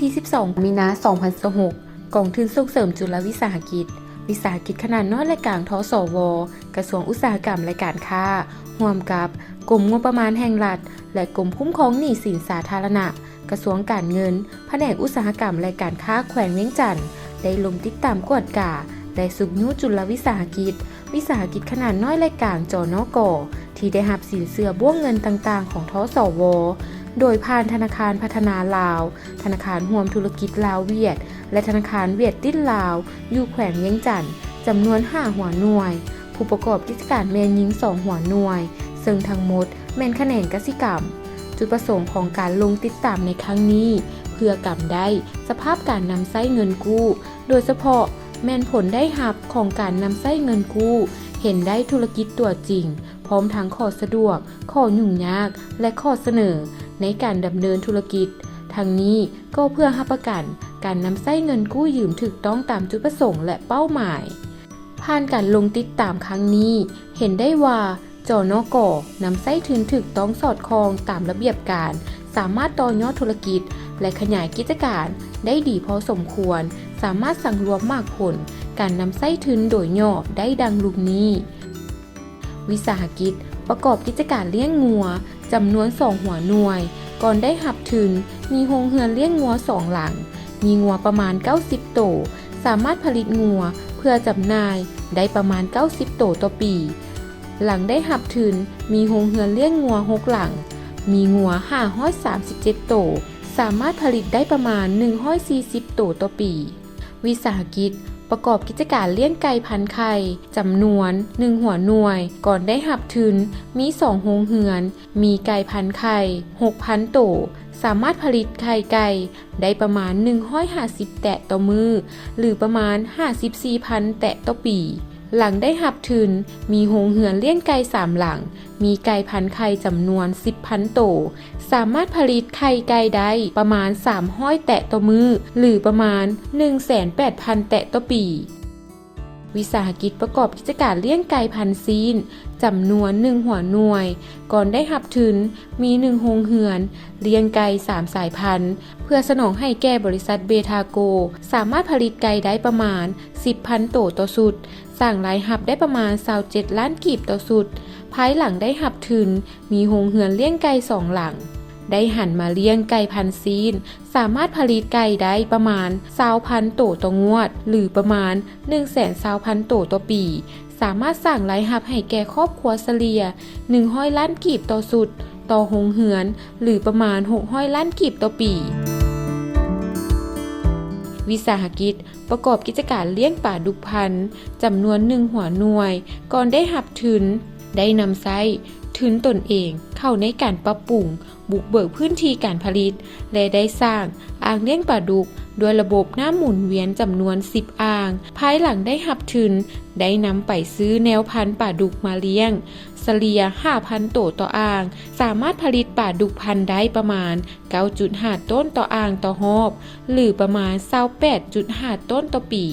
ທີສິບສອງ ມີນາ ສອງພັນຊາວຫົກ ກອງທຶນສົ່ງເສີມຈຸລະວິສາຫະກິດ, ວິສາຫະກິດຂະໜາດນ້ອຍ ແລະ ກາງ ທສວ, ກະຊວງອຸດສາຫະກຳ ແລະ ການຄ້າ, ຮ່ວມກັບກົມງົບປະມານແຫ່ງລັດ ແລະ ກົມຄຸ້ມຄອງໜີ້ສິນສາທາລະນະ, ກະຊວງການເງິນ, ພະແນກອຸດສາຫະກຳ ແລະ ການຄ້າແຂວງວຽງຈັນ ໄດ້ລົງຕິດຕາມກວດກາ ແລະ ຊຸກຍູ້ຈຸລະວິສາຫະກິດ, ວິສາຫະກິດຂະໜາດນ້ອຍ ແລະ ກາງ ຈນກ ທີ່ໄດ້ຮັບສິນເຊື່ອບ້ວງເງິນຕ່າງໆຂອງ ທສວ, ໂດຍຜ່ານທະນາຄານພັດທະນາລາວ, ທະນາຄານຮ່ວມທຸລະກິດລາວ-ຫວຽດ ແລະ ທະນາຄານຫວຽດຕິນລາວ ຢູ່ແຂວງວຽງຈັນ ຈຳນວນຫ້າຫົວໜ່ວຍ, ຜູ້ປະກອບກິດຈະການແມ່ນຍິງສອງຫົວໜ່ວຍ, ເຊິ່ງທັງໝົດແມ່ນຂະແໜງກະສິກຳ. ຈຸດປະສົງຂອງການລົງຕິດຕາມໃນຄັ້ງນີ້ ເພື່ອກຳໄດ້ສະພາບການນຳໃຊ້ເງິນກູ້, ໂດຍສະເພາະແມ່ນຜົນໄດ້ຮັບຂອງການນຳໃຊ້ເງິນກູ້, ເຫັນໄດ້ທຸລະກິດຕົວຈິງ, ພ້ອມທັງຂໍ້ສະດວກ, ຂໍ້ຫຍຸ້ງຍາກ ແລະ ຂໍ້ສະເໜີໃນການດຳເນີນທຸລະກິດ. ທັງນີ້ກໍເພື່ອຮັບປະກັນການນຳໃຊ້ເງິນກູ້ຢືມຖືກຕ້ອງຕາມຈຸດປະສົງ ແລະ ເປົ້າໝາຍ. ຜ່ານການລົງຕິດຕາມຄັ້ງນີ້ ເຫັນໄດ້ວ່າ ຈນກ ນຳໃຊ້ທຶນຖືກຕ້ອງສອດຄ່ອງຕາມລະບຽບການ, ສາມາດຕໍ່ຍອດທຸລະກິດ ແລະ ຂະຫຍາຍກິດຈະການໄດ້ດີພໍສົມຄວນ, ສາມາດສັງລວມໝາກຜົນການນຳໃຊ້ທຶນໂດຍຫຍໍ້ໄດ້ດັ່ງລຸ່ມນີ້. ວິສາຫະກິດປະກອບກິດຈະການລ້ຽງງົວ ຈຳນວນສອງຫົວໜ່ວຍ, ກ່ອນໄດ້ຮັບທຶນ ມີໂຮງເຮືອນລ້ຽງງົວສອງຫຼັງ, ມີງົວປະມານເກົ້າສິບໂຕ, ສາມາດຜະລິດງົວເພື່ອຈຳໜ່າຍໄດ້ປະມານເກົ້າສິບໂຕຕໍ່ປີ. ຫຼັງໄດ້ຮັບທຶນ ມີໂຮງເຮືອນລ້ຽງງົວຫົກຫຼັງ, ມີງົວຫ້າຮ້ອຍສາມສິບເຈັດໂຕ, ສາມາດຜະລິດໄດ້ປະມານໜຶ່ງຮ້ອຍສີ່ສິບໂຕຕໍ່ປີ. ວິສາຫະກິດປະກອບກິດຈະການລ້ຽງໄກ່ພັນໄຂ່ ຈຳນວນໜຶ່ງຫົວໜ່ວຍ, ກ່ອນໄດ້ຮັບທຶນ ມີສອງໂຮງເຮືອນ, ມີໄກ່ພັນໄຂ່ຫົກພັນໂຕ, ສາມາດຜະລິດໄຂ່ໄກ່ໄດ້ປະມານໜຶ່ງຮ້ອຍຫ້າສິບແຕະຕໍ່ມື້ ຫຼື ປະມານຫ້າສິບສີ່ພັນແຕະຕໍ່ປີ. ຫຼັງໄດ້ຮັບທຶນ ມີໂຮງເຮືອນລ້ຽງໄກ່ສາມຫຼັງ, ມີໄກ່ພັນໄຂ່ຈຳນວນສິບພັນໂຕ, ສາມາດຜະລິດໄຂ່ໄກ່ໄດ້ປະມານສາມຮ້ອຍແຕະຕໍ່ມື້ ຫຼື ປະມານໜຶ່ງແສນແປດພັນແຕະຕໍ່ປີ. ວິສາຫະກິດປະກອບກິດຈະການລ້ຽງໄກ່ພັນຊີ້ນ ຈຳນວນໜຶ່ງຫົວໜ່ວຍ, ກ່ອນໄດ້ຮັບທຶນ ມີໜຶ່ງໂຮງເຮືອນ, ລ້ຽງໄກ່ສາມສາຍພັນ ເພື່ອສະໜອງໃຫ້ແກ່ບໍລິສັດເບທາໂກ, ສາມາດຜະລິດໄກ່ໄດ້ປະມານສິບພັນໂຕຕໍ່ຊຸດ, ສ້າງລາຍຮັບໄດ້ປະມານຊາວເຈັດລ້ານກີບຕໍ່ຊຸດ. ພາຍຫຼັງໄດ້ຮັບທຶນ ມີໂຮງເຮືອນລ້ຽງໄກ່ສອງຫຼັງ, ໄດ້ຫັນມາລ້ຽງໄກ່ພັນຊີ້ນ, ສາມາດຜະລິດໄກ່ໄດ້ປະມານຊາວພັນໂຕຕໍ່ງວດ ຫຼື ປະມານໜຶ່ງແສນຊາວພັນໂຕຕໍ່ປີ, ສາມາດສ້າງລາຍຮັບໃຫ້ແກ່ຄອບຄົວສະເລ່ຍໜຶ່ງຮ້ອຍລ້ານກີບຕໍ່ຊຸດຕໍ່ໂຮງເຮືອນ ຫຼື ປະມານຫົກຮ້ອຍລ້ານກີບຕໍ່ປີ. ວິສາຫະກິດປະກອບກິດຈະການລ້ຽງປາດຸກພັນ ຈຳນວນໜຶ່ງຫົວໜ່ວຍ, ກ່ອນໄດ້ຮັບທຶນ ໄດ້ນຳໃຊ້ທຶນຕົນເອງເຂົ້າໃນການປັບປຸງ ບຸກເບີກພື້ນທີ່ການຜະລິດ ແລະ ໄດ້ສ້າງອ່າງລ້ຽງປາດຸກດ້ວຍລະບົບນ້ຳໝູນວຽນຈຳນວນສິບອ່າງ. ພາຍຫຼັງໄດ້ຮັບທຶນ, ໄດ້ນຳໄປຊື້ແນວພັນປາດຸກມາລ້ຽງ, ສະເລ່ຍຫ້າພັນໂຕຕໍ່ອ່າງ, ສາມາດຜະລິດປາດຸກພັນໄດ້ປະມານເກົ້າຈຸດຫ້າໂຕນຕໍ່ອ່າງຕໍ່ຮອບ ຫຼື ປະມານຊາວແປດຈຸດຫ້າໂຕນຕໍ່ປີ.